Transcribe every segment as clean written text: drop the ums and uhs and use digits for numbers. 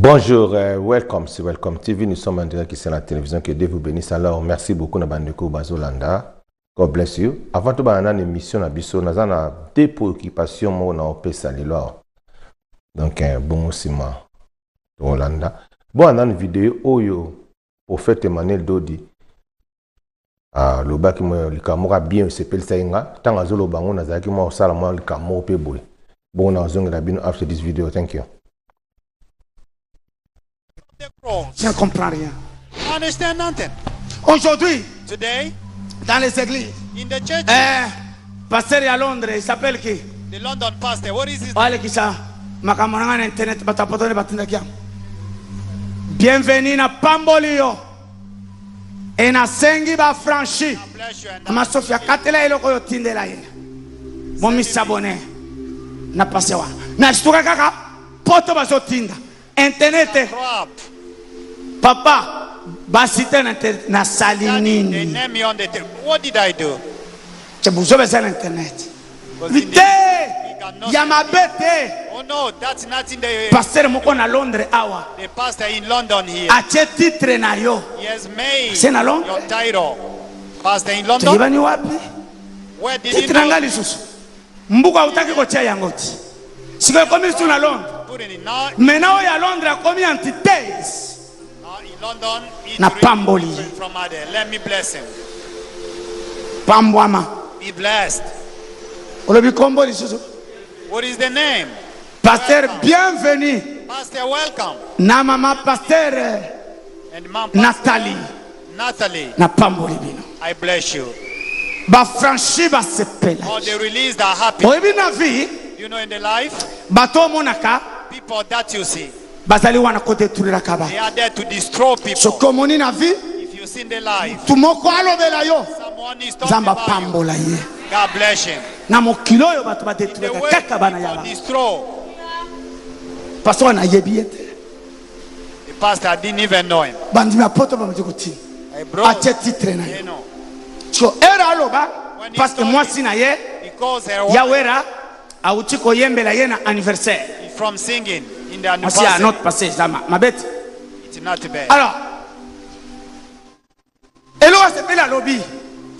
Bonjour, welcome sur Welcome TV. Nous sommes en direct ici à la télévision. Que Dieu vous bénisse. Alors, merci beaucoup na bandeko bazolanda. God bless you. Avant tout, bana na émission na biso, naza na deux préoccupations moko na opesa lelo awa. Donc, bongo sima tolanda. Bon, na vidéo oyo prophète Emmanuel Dodi alobaki mwa likambo moko ya bien esepelisaki nga. Ntango azoloba yango nazalaki mwa kosala mwa likambo moko mpe boye. Bongo nazongela bino after this video. Thank you. Je ne comprends rien. I understand nothing. Aujourd'hui, Today, dans les églises, in the church, eh, pasteur ya Londres, il s'appelle qui? The London pastor, what is his Alekisa makambo na ngai na internet, bato ya poto nde batindaki yango. Bienvenue na pamboli yo e nasengi bafranchi Bless you and Mama Sophia, katela eloko oyo otindela ye bomisabone na pase wana nasuka kaka poto bazotinda internet. Crap. Papa basite na internet, nasali Daddy, they nini? name me on the tape. What did I do? Te buzoba eza na internet Because in te the, ya mabe te. Oh no, that's not in the Pasteur moko na Londres awa the pastor in London here. atie titre na yo. He has made C'est na Londres? your title. Pastor in London? Toyebani wapi? Where did you Titre na know? ngai lisusu mbuku autaki kotia yango ti sikoyo ekomi lisusu na Londres. Put it in now. Mena oyo ya Londres akomi antithèse. Now in London, he Na really pamboli. different from other. Let me bless him. Pambwama. Be blessed. Olobi kombo lisusu? What is the name? Pasteur bienvenue. Pastor, welcome. Na mama pasteur And mom, Pastor Nathalie. Nathalie, Na pamboli bino. I bless you. Bafranchi basepela. All the released are happy. Oyebi na vie, You know, in the life, bato omonaka people that you see, bazali wana kodetruiraka they bato. are there to destroy people. Soki omoni na vie If you see in the life, tu moko alobela yo, someone is talking Nzambe about you. apambola ye. God bless him. Na mokili oyo bato The badetruiraka way kaka bana ya people bato. destroy, Pasteur wana ayebi ye te. the pastor didn't even know him. Bandimi ya poto bamati kotina. I brought, Atie titre na you ye. know, So era aloba parce que mwasi na ye because her wife yawera auti koyembela ye na anniversaire. is from singing in the Mwasi ya anniversary. notre passé eza mabete. It's not bad. Alors eloko asepeli alobi.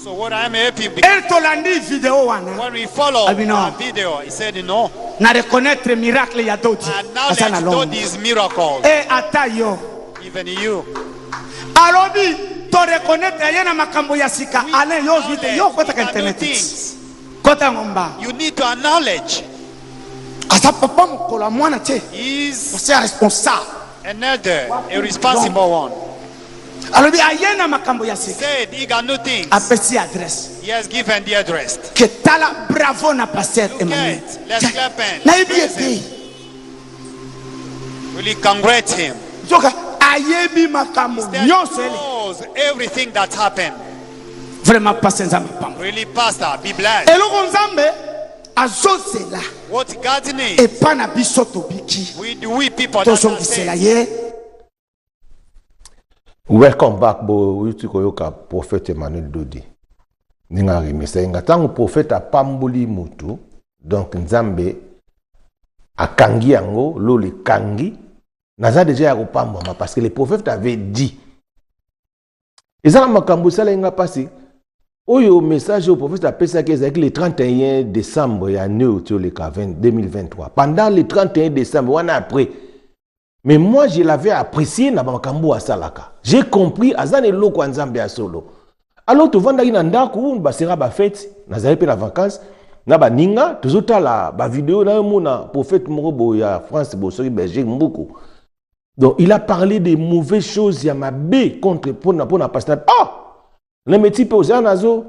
So what I'm happy because Ere tolandi video wana. when we follow Abi no. that video, he said no. Na reconnaître miracle ya Dodi. And now Aza na let's do Londres. these miracles. E ata yo. Even you. Alobi to reconnaître ye na makambo ya sika. We Alain yo ozwi te yo acknowledge okotaka we can do internet. things. Kota ngomba. You need to acknowledge. Aza papa mokolo ya mwana te. He is C'est responsable. an elder, a responsible one. Alobi aye na makambo ya sika. Said he got new things. Apesi adresse. He has given the address. Ke tala bravo na pasteur Look Emmanuel. at, let's clap and Nayebi ye praise te. him. Will you congratulate him? Soka ayebi makambo That nyonso ele. knows everything that happened. Vraiment pasteur Nzambe pambo. Really, pastor, be blessed. Eloko Nzambe azozela What God needs, epa na biso tobiki. we people that are Tozongisela saved. ye. Welcome back bo uti koyoka prophète Emmanuel Dodi. Ndenge aremesa ye nga ntango prophète apamboli mutu, donc Nzambe akangi yango, lolo ekangi, naza déjà ya kopambwama parce que le prophète avait dit. Eza na makambo esalaki nga mpasi. Oyo message oyo prophète apesaki ezalaki le 31 décembre ya année oyo tioleka 2023. Pendant le 31 décembre, wana après. Mais moi, je l'avais apprécié na makambo asalaka. J'ai compris, aza na eloko ya Nzambe ya solo. Alors, tovandaki na ndako, basera ba fête, nazali pe na vacances, na baninga, tozotala ba vidéo na yo mona prophète moko boye ya France, boye soki Belgique, Mbuku. Donc, il a parlé des mauvaises choses ya mabe contre pona, pona pasteur. Ah! Na meti pe oza nazo,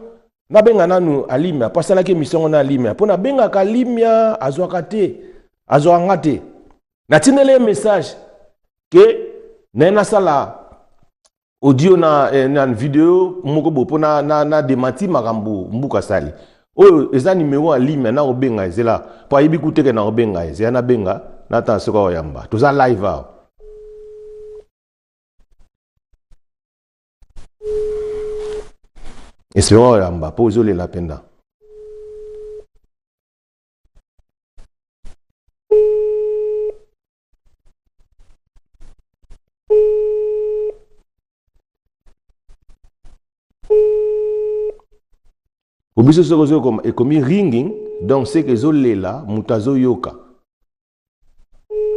nabenga nanu Alimia, po asalaki émission na Alimia. Po nabengaka Alimia, azwaka te, azwaka nga te. Natindeli ye message ke naye nasala audio na vidéo moko boye po na démenti makambo Mbuku asali. Oyo eza numéro ya Alimia na kobenga ezela, po ayebi ku te ke na kobenga ezela, nabenga, natala soki akoyamba. Toza live awa. Espérons oyamba po ozolela mpenza. Po biso soki ozo ekomi ringing, donc c'est que ezolela, moto azoyoka.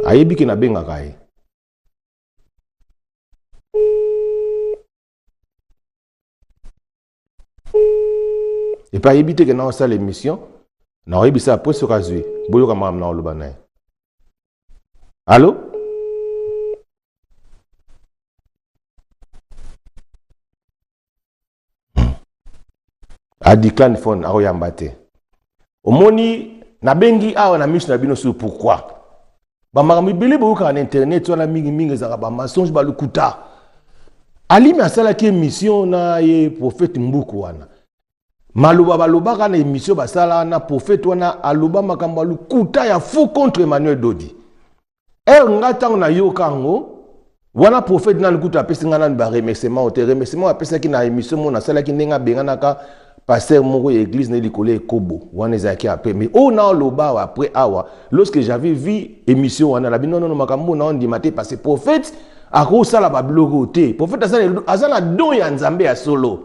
Ayebi ke nabengaka ye. Epe ayebi te ke naosala émission, nakoyebisa après soki azwi. Boyoka makambo nakoloba na ye. Allo? Adecline phone, akoyamba te. Omoni nabengi awa na miso na bino sur pourquoi bamakambo ebele boyokaka na internet wana mingimingi ezalaka bamensonge, balukuta. Alimi asalaki émission na ye prophète Mbuku wana, maloba balobaka na émission basala na prophète wana, aloba makambo ya lukuta ya faux contre Emmanuel Dodi. Ere nga ntango nayoka yango wana, prophète nani kutu apesi nga nani baremerciement te. Remerciement apesaki na émission moko nasalaki, ndenge abenganaka pasteur moko ya église na likolo ya ekobo wana, ezalaki après. Mais oyo na oloba awa après awa, lorsque j'avais vu émission wana, nabi nonono, makambo na ondima te, parce que prophète akosala babiloko te. Prophète aza na don ya Nzambe ya solo.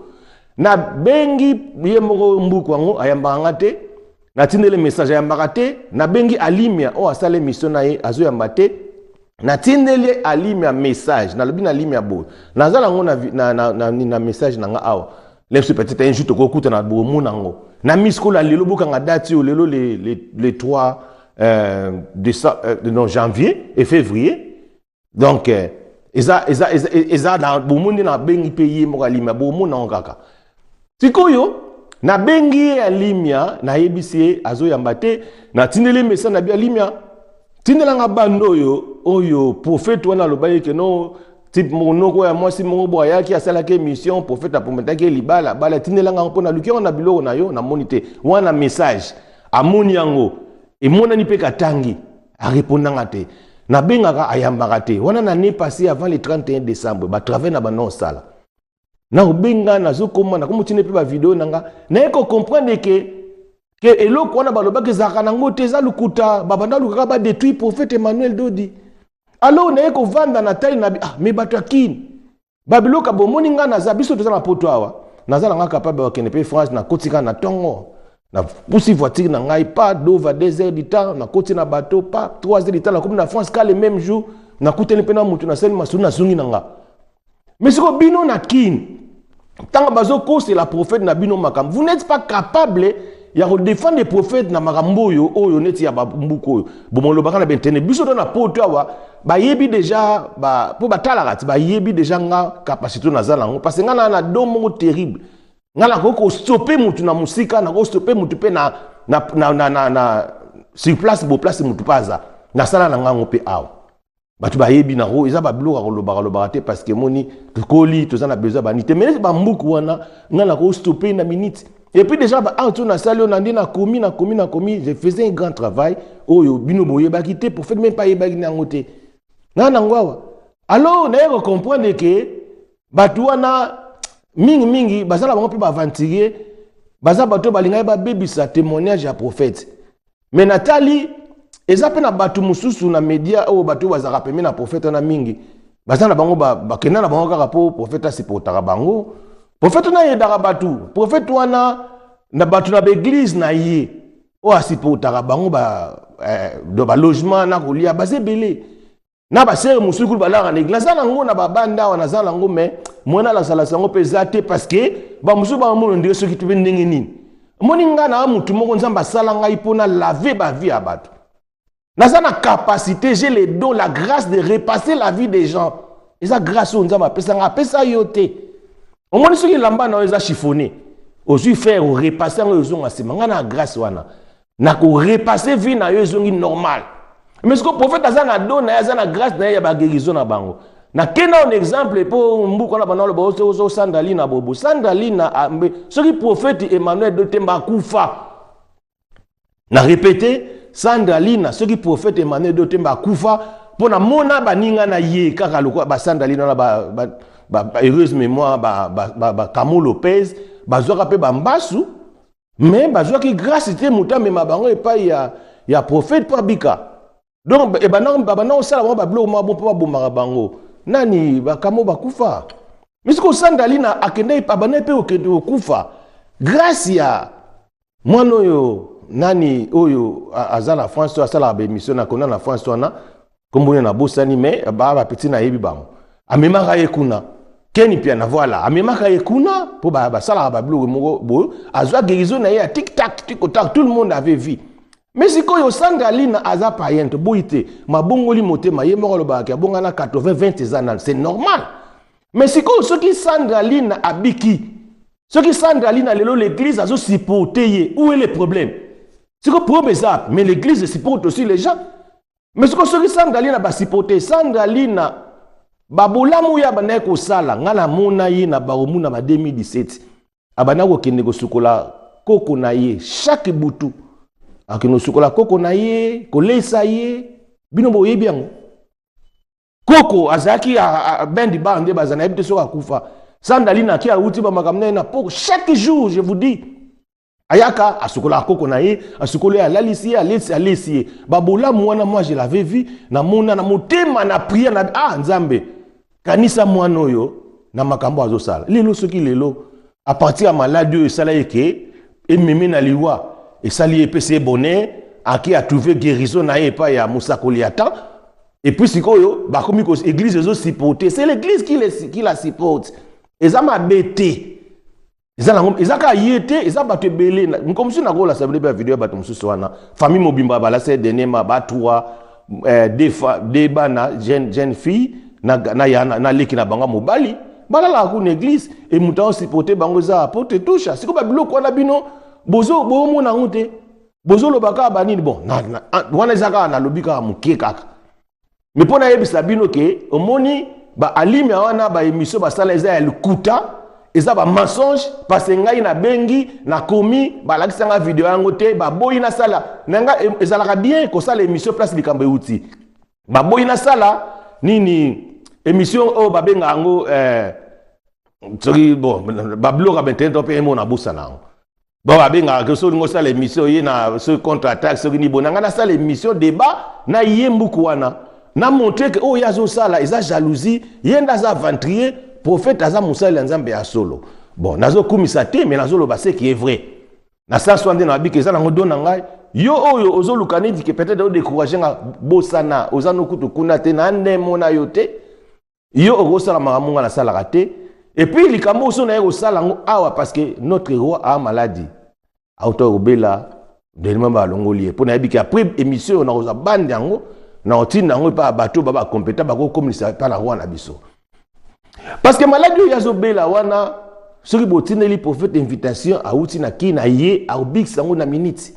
Nabengi ye moko Mbuku yango, ayambaka nga te. Natindeli message, ayambaka te. Nabengi Alimia oyo asala émission na ye, azoyamba te. Natindeli Alimia message, nalobi na Alimia boye, naza nango na, na, na, na, na message na nga awa. Leso peut-être un jour tokokutana, bomona yango na miskola. Lelo bokanga date oyo, lelo le 3 décembre, non, janvier et février. Donc eza na bomoni. Nabengi mpe ye moko Alimia, bomona yango kaka sikoyo. Nabengi ye Alimia, nayebisi ye, azoyamba te. Natindeli message na bi: "Alimia, tindelanga bando oyo prophète wana alobaki ke no type moko ya mwasi moko bo ayaki asalaki émission, prophète aprometaki libala bala. Tindelanga mpo naluki yango na biloko na yo, namoni te." Wana message amoni yango, emonani mpe katangi, arépondanga te. Nabengaka, ayambaka te. Wana na année passée, avant le 31 décembre, batravail na banda osala, nakobenga, nazokoma, nakomotina mpe bavideo na nga. Naye kocomprendre ke eloko wana balobaki ezalaka nango te, eza lukuta. Babanda lukaka badétruire prophète Emmanuel Dodi. Alors naye kovanda na tali na ah, me bato ya Kini babiloko bomoni. Ngai naza, biso toza na Poto awa, naza na nga capable bakende mpe France. Nakoti kaka na ntongo, napusi voiture na ngai pa Dova, 2 heures du temps nakoti na bateau, pa 3 heures du temps nakomi na France. Ka le même jour nakutani mpe na motu, nasali masolo, nazongi na nga. Mais sikoyo bino na Kini, ntango bazokosela prophète na bino makambo, vous n'êtes pas capable ya kodéfendre prophète na makambo oyo neti ya bambuku oyo bomolobaka na bainternet. Biso to na Poto awa bayebi déjà mpo batalaka ti, bayebi déjà nga capacité naza nango, parce que nga na don moko terrible. Nga nakoki kostopper mutu na mosika, nakoki kostopper mutu mpe na sur place, bo place mutu mpe aza. Nasala na ngango mpe awa, bato bayebi nango. Eza babiloko ya kolobaka lobaka te, parce que moni tokoli, toza na besoin bani te. Mais bambuku wana, nga nakostopper na minute. Et puis déjà baacte oyo nasali oyo na nde nakomi, je faisais un grand travail oyo bino boyebaki te, prophète même pas ayebaki nango te. Nga nango awa, alors naye kocomprendre ke bato wana mingimingi baza na bango mpe baaventurier, baza bato oyo balingaki babebisa témoignage ya prophète. Mais natali, eza mpe na bato mosusu na média oyo, bato oyo bazalaka pembeni na prophète wana mingi, baza na bango, bakenda na bango kaka mpo prophète asupportaka bango. Prophète wana ayedaka bato, prophète wana na bato na baéglise na ye oyo asupportaka bango do balogement na kolia, baza ebele. Na basere mosusu kutu balaka na église, naza nango na babanda awa, naza nango. Mais mwana alasalasa yango mpe eza te, parce que bamosusu bamona ndenge soki to mpe ndenge nini. Omoni, ngai na mutu moko Nzambe asala ngai mpo na laver bavie ya bato. Naza na capacité, j'ai le don, la grâce de repasser la vie des gens. Eza grâce oyo Nzambe apesa ngai, apesa yo te. Omoni, soki elamba na yo eza chiffonné, ozwi fer, orepasser yango, ezonga nsima. Ngai na grâce wana, nakorepasser vie na yo, ezongi normal. Mais siko prophète aza na don na ye, aza na grâce na ye ya baguérison na bango. Nakenda un exemple mpo mbuku wana bana oloba osandali na bobo sandali na soki prophète Emmanuel Dotemba akufa. Na répété, Sandalina, soki prophète Emmanuel Dotemba akufa, mpo namona baninga na ye kaka lokola basandalina wana ba heureuse mémoire, bakamo Lopez, bazwaka mpe bambasu, mais bazwaki grâce te moto amema bango epai ya prophète mpo abika. Donc babanda kosala bango babiloko moko mpo babomaka bango. Nani bakamo bakufa, mais soki osandali na akende, abanda mpe kokende kokufa grâce ya Mwana oyo nani oyo aza na France, oyo asalaka baémission na kona na France wana, kombo na nabosani, mais ba bapeti nayebi bango, amemaka ye kuna. Keni Piana, voilà, amemaka ye kuna mpo basalaka babiloko moko boyo. Azwa guérison na ye ya tic tac, tic tac, tout le monde avait vu. Mais sikoyo Sandra Lina aza païen, toboyi te, mabongoli motema, ye moko alobaka abonga na 80 20, eza nano, c'est normal. Mais sikoyo soki Sandra Lina abiki, soki Sandra Lina lelo l'église azosupporte ye, où est le problème? Sikoyo problème eza, mais l'église supporte aussi les gens. Mais sikoyo soki Sandra Lina basupporte Sandra Lina, babolamu oyo abandaki kosala, ngai namona ye na Baromu na ba 2017, abandaki kokende kosukola koko na ye chaque butu, akende kosukola koko na ye, kolesa ye. Bino boyebi yango, koko azalaki bendi bar nde baza, nayebi te soki akufa. Sandra Lina aki awuti bamakambo na ye na poko, chaque jour, je vous dis, ayaka asukolaka koko na ye, asukoli ye, alalisi ye, alesi, alesi ye. Babolamu wana, moi je l'avais vu, namona na motema na prière na ah Nzambe, kanisa mwana oyo na makambo azosala lelo. Soki lelo à partir ya maladie oyo esala ye ke ememi na liwa, esali ye, epesi ye bonheur, aki atrouve guérison na ye epai ya mosakoli ya temps, et puis sikoyo bakomi église ezosupporte, c'est l'église qui la supporte, eza mabe te. Eza nango, eza kaka ye te, eza bato ebele. Moko mosusu nakolasa bino mpe ya video ya bato mosusu wana, famille mobimba balasa dernièrement, ba trois deux bana jeune fille na leki na bango ya mobali, balalaka kuna église e moto aosupporte bango eza apôtre Tusha. Sikoyo babiloko wana bino bozomona yango te, bozoloba kaka banini. Bon, wana eza kaka nalobi kaka moke kaka, mais mpo nayebisa bino ke omoni baalimia wana, baémission basala eza ya lokuta, eza bamensonge, parce ngai nabengi, nakomi, balakisa nga video yango te, baboyi nasala na nga. Ezalaka bien kosala émission place likambo euti. Baboyi nasala nini, émission oyo babenga yango soki bon babiloko ya bainternet mpe emona bosana yango. Bon, babengaka ke soki olingi osala émission ye na soki contre attaque soki nini, bo na ngai nasala émission débat na ye mbuku wana, na montre ke oyo ye azosala eza jalousie, ye nde aza aventurier, prophète aza mosali ya Nzambe ya solo. Bon, nazokumisa te, mais nazoloba ce qui est vrai. Na sens wana nde nabiki, eza nango don na ngai. Yo oyo ozoluka neti ke peut-être odécourage nga, bosana, oza nokutu kuna te, na ndemo na yo te. Yo okosala makambo nga nasalaka te. Et puis likambo oso naye kosala yango awa, parce que notre roi a maladie, auta kobela dernièrement, balongoli ye mpo nayebi ke après émission oyo nakozwa bande yango, na kotinda yango epa bato ba bacompétent, bakokomisa epa na roi na biso, parce que maladie oyo azobela wana, soki botindeli prophète invitation, awuti na kii na ye, akobikisa yango na minute,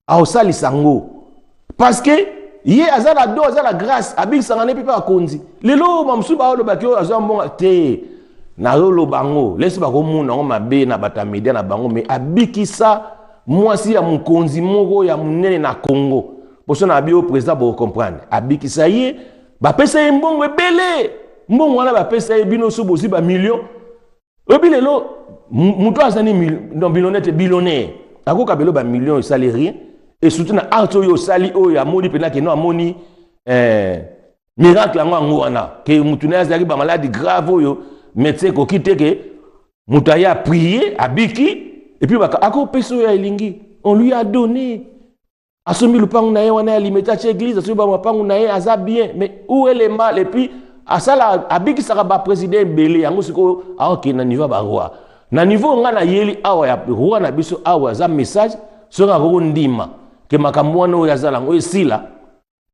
akosalisa yango, parce que ye aza na don, aza na grâce, abikisanga ne mpe mpe akonzi. Lelo bamosusu baolobaki oyo azwa mbongo te, nazoloba yango lesi, bakomona yango mabe na bato ya media na bango, mais abikisa mwasi ya mokonzi moko ya monene na Congo. Poso na abi oyo président, bokocomprendre, abikisa ye, bapesa ye mbongo ebele. Mbongo wana bapesa ye, bino so bozwi bamillion, oyebi lelo moto aza ni non billionnaire te, billionnaire, akoka belo bamillion esali rien. Et surtout na art oyo osali, oyo amoni mpena keno amoni miracle yango wana ke motu na ye azalaki bamaladi grave oyo médecin ekoki te, ke moto aye aprie, abiki, et puis akopesa oyo alingi. On lui a donné, asombi lupangu na ye wana ya Limete, atie église, asombi bamapangu na ye, aza bien. Mais où est le mal? Et puis asala, abikisaka baprésident ebele. Yango sikoyo aokende na niveau ya baroi, na niveau ngai nayeli awa ya roi na biso awa, aza message. Soki akoki ndima ke makambo wana oyo azala yango esila,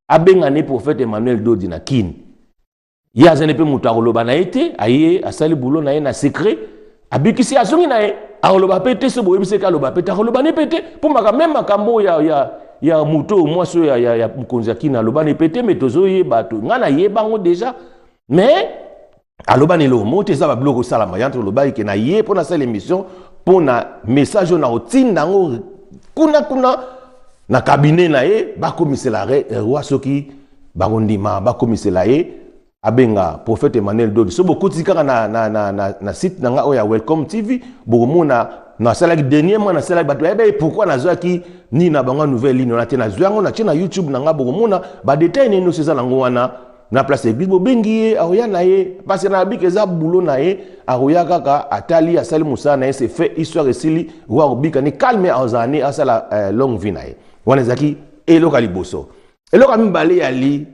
abengani prophète Emmanuel Dodi na Kini. Ye azali mpe moto akoloba na ye te, aye asali bulo na ye na secret, abikisi, azongi na ye, akoloba mpe te. So boyebisi eke aloba mpe te, akoloba ne mpe te, mpo même makambo ya moto oyo, mwasi oyo ya mokonzi ya Kini, aloba ne mpe te. Mais tozoyeba to ngai nayeba yango déjà, mais aloba na eloko moko te. Eza babiloko osalama ya tolobaki ke na ye mpo nasala émission mpo na message oyo na kotinda yango kuna kuna na cabinet na ye, bakomisela roi. Soki bakondima, bakomisela ye, abenga prophète Emmanuel Dodi. So bokoti kaka na site na nga oyo ya Welcome TV, bokomona nasalaki dernièrement, nasalaki, bato bayebi pourquoi nazwaki nini na bango, nouvelle ligne wana te, nazwi yango, natie na YouTube na nga, bokomona badetail nini nyonso eza nango wana. Na place église bobengi ye, akoya na ye, parce que nalobi ke eza boulot na ye. Akoya kaka, atali, asali mosala na ye, c'est fait, histoire esili. Roi akobika ni calme, azala ni asala longue vie na ye. Wana ezalaki eloko ya liboso. Eloko ya mibale yali,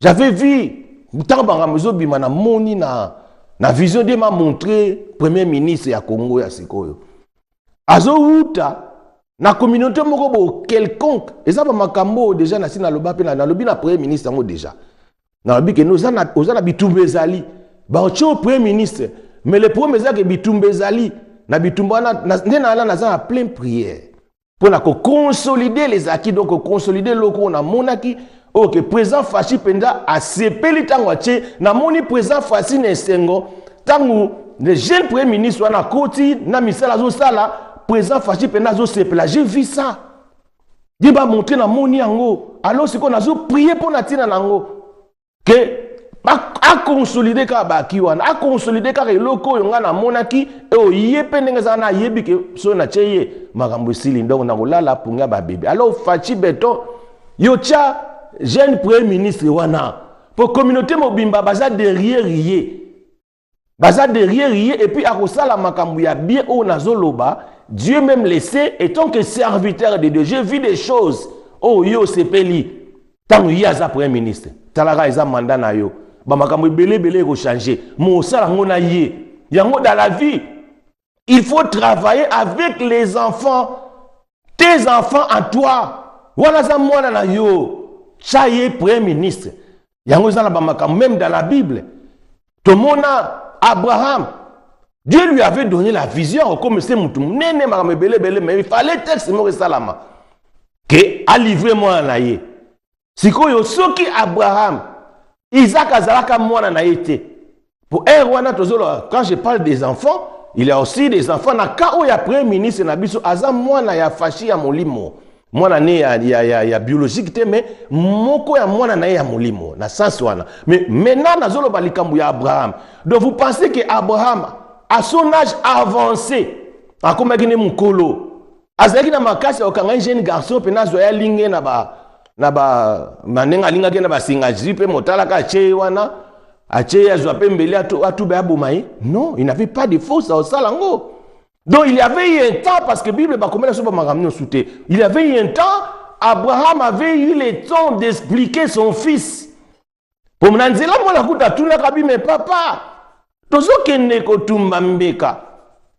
j'avais vu ntango bangambo ezobima, namoni na vision, Dieu m'a montré premier ministre ya Congo ya sikoyo azowuta na communauté moko bo quelconque. Eza bamakambo oyo déjà nasi naloba mpe nalobi na premier ministre yango déjà. Nalobi ke oza na bitumba, ezali baotie au premier ministre, mais le problème eza ke bitumba ezali na bitumba wana nde nala naza na plein prière mpo na koconsolider les acquis, donc koconsolider eloko oyo namonaki, oyo ke président Fatshi mpenza asepeli ntango atie. Namoni président Fatshi na esengo ntango le jeune premier ministre wana akoti na misala azosala. Président Fatshi mpenza azosepela. J'ai vu ça, Dieu m'a montré, namoni yango. Alors sikoyo nazoprier mpo na ntina nango ke aconsolide kaka baki wana, aconsolide kaka eloko oyo ngai namonaki, oyo ye mpe ndenge ezala, nayebi ke soki natie ye, makambo esili. Donc nakolala pongi ya babebe. Alors Fatshi Béton, yo tia jeune premier ministre wana, po communauté mobimba baza derrière ye, baza derrière ye, et puis akosala makambo ya bien. Oyo nazoloba, Dieu même le sait, étant que serviteur de Dieu, j'ai vu des choses oyo yo osepeli ntango ye aza premier ministre. Talaka, eza mandat na yo, bamakambo ebele ebele ekochange, mo osala yango na ye yango. Dans la vie, il faut travailler avec les enfants, tes enfants en toi. Wana aza mwana na yo, tya ye premier ministre. Yango eza na bamakambo. Même dans la Bible, tomona Abraham, Dieu lui avait donné la vision comme se mutu monene, makambo ebele ebele, mais il fallait texte moko esalama ke alivre mwana na ye. Sikoyo soki Abraham, Isaac azalaka mwana na ye te, po ere wana tozoloba, quand je parle des enfants, il y a aussi des enfants. Na cas oyo ya premier ministre na biso, aza mwana ya Fatshi ya molimo, mwana ne ya biologique te, mais moko ya mwana na ye ya molimo na sens wana. Mais maintenant nazoloba likambo ya Abraham. Donc vous pensez que Abraham, à son âge avancé, akomaki nde mokolo, azalaki na makasi ya kokanga jeune garçon mpena azwa ye, alinge na ba ndenge alingaki na basinga jui mpe motalaka, atie ye wana, atie ye, azwa mpe mbeli, atuba, aboma ye? Non, il n'avait pas de force akosala yango. Donc il y avait eu un temps, parce que Bible bakomela so bamakambo nyonso te, il y avait eu un temps, Abraham avait eu le temps d'expliquer son fils. Po na nzela mwana kuta atunaka bi: "Me papa, tozokende kotumba mbeka,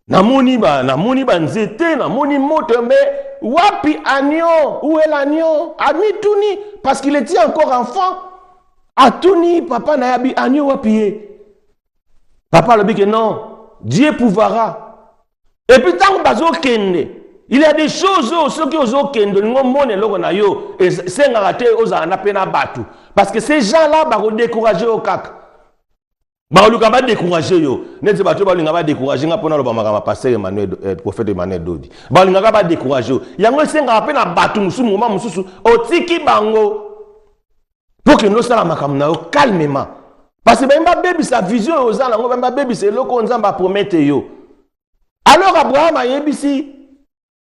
namoni ba namoni banzete, namoni moto, mbe wapi agneau? Où est l'agneau?" Amituni, parce qu'il était encore enfant. Atuni papa na ye, abi: "Agneau wapi ye?" Papa alobi ke non, Dieu pourvoira. Et puis ntango bazokende, il y a des choses oyo soki ozokende, olingi omona eloko na yo, esengaka te ozala na mpe na bato, parce que ces gens là bakodécourage yo kaka, bakoluka badécourage yo. Neti bato balinga badécourage nga mpona aloba makambo pasteur Emmanuel, prophète Emmanuel Dodi, balingaka badécourage yo. Yango esengaka mpe na bato mosusu, moma mosusu otiki bango mpo kende osala makambo na yo calmement, parce que bayembi babebisa vision oyo oza nango, bayembi babebisa eloko oyo Nzambe apromete yo. Alors Abraham ayebisi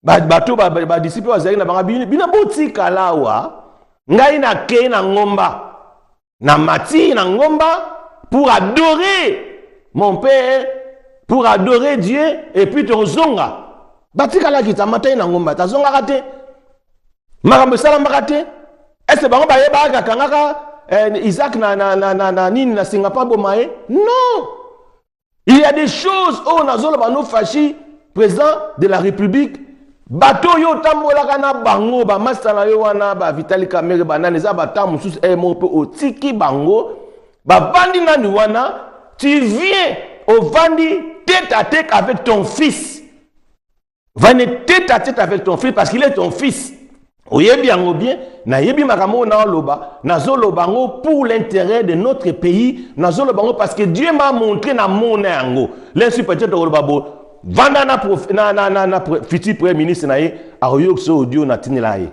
bato, badisciple bazalaki na bango: "Bino botikala awa, ngai nakei na ngomba, na mati na ngomba pour adorer mon père, pour adorer Dieu, et puis tozonga." Batikalaki, tamata ye na ngomba, tazongaka te, makambo esalamaka te. Ese bango bayebaka akangaka Isaac na nini, na singa mpo aboma ye? Non, il y a des choses oyo nazoloba no, Fatshi, président de la République, bato oyo otambolaka na bango, bamasta na yo wana, baVital Kamerhe, banani, eza bata mosusu moko mpe otiki bango, bavandi nani wana. Tu viens, ovandi tête à tête avec ton fils, vandi tête à tête avec ton fils, parce qu'il est ton fils. Oyebi yango bien, nayebi makambo oyo naoloba. Nazoloba yango pour l'intérêt de notre pays, nazoloba yango parce que Dieu m'a montré, na mona yango. Lensi peut-être okoloba bo vanda na futur premier ministre na ye, akoyokisa audio natindela ye,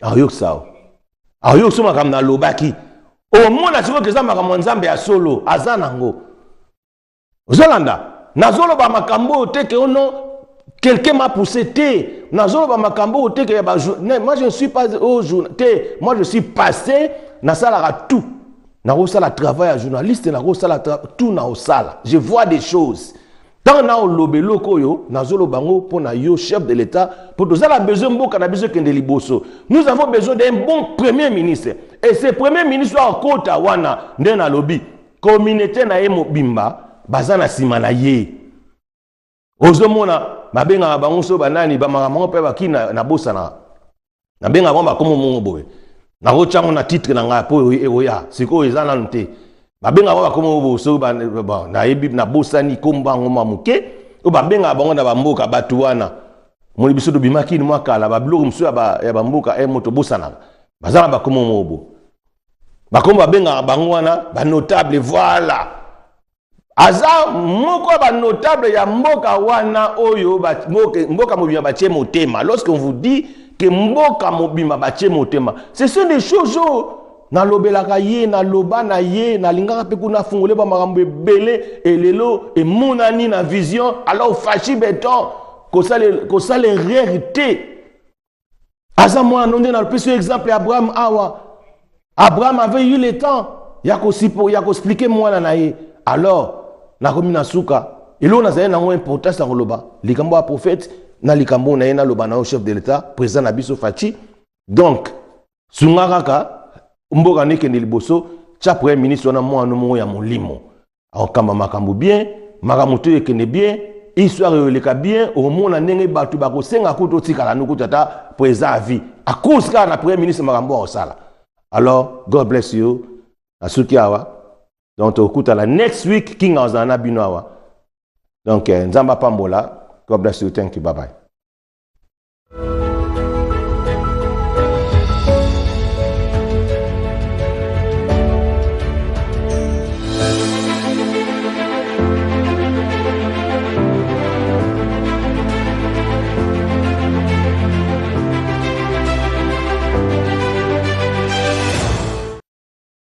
akoyokisa o akoyokisa makambo nalobaki. Omona sikoyo eza makambo ya Nzambe ya solo aza nango. Ozolanda, nazoloba makambo oyo te ke ono quelqu'un m'a poussé te. Nazoloba makambo oyo te ke ya ba, moi je ne suis pas au jour te, moi je suis passé, nasalaka tout. Nakosala travail ya journaliste, nakosala tout, naosala. Je vois des choses. Ntango naoloba eloko oyo, nazoloba yango mpo na yo, chef de l'État, mpo tozala besoin mboka na biso ekende liboso. Nous avons besoin d'un bon premier ministre, et ce premier ministre oyo akota wana, nde nalobi, communauté na ye mobimba baza na nsima na ye. Ozomona, babengaka bango so banani, bamakambo yango mpe baki na bosana, nabengaka bango bakomo mongo boye. Nakotyango na titre na ngai mpo ekoya sikoyo, eza nanu te. Babengaka bango bakomo boye, soki nayebi, nabosani kombo yango mwa moke oyo babengaka bango na bamboka. Bato wana moni biso tobimaki mwa kala, babiloko mosusu ya bamboka e mo tobosanaka. Baza na bakomo moko bo bakomo, babengaka bango wana banotable. Voilà, aza moko ya banotable ya mboka wana oyo mboka mobimba batie motema. Lorsqu'on vous dit que mboka mobimba batie motema, ce sont des choses oyo nalobelaka ye, naloba na ye, nalingaka mpe kuna afungole bamakambo ebele. Elelo emonani na vision. Alors Fatshi Béton, kosala erreur te. Aza mwana no nde nalopesi yo exemple ya Abraham awa. Abraham avait eu le temps ya koexpliquer mwana na ye. Alors nakomi na suka. Eloko nazali nango importance ya koloba, likambo ya prophète na likambo na ye, naloba na yo, chef de l'État, président na biso Fatshi. Donc sunga kaka mboka no ekende liboso. Tia premier ministre wana mwana moko ya molimo, akokamba makambo bien, makambo to ekende bien, histoire oyo eleka bien. Omona ndenge bato bakosenga kutu otikala no kutu ata président à vie, à cause kaka na premier ministre, makambo akosala. Alors God bless you. Nasuki awa. Donc tokutana next week, kinga ozala na bino awa. Donc Nzambe apambola. God bless you, thank you, bye bye.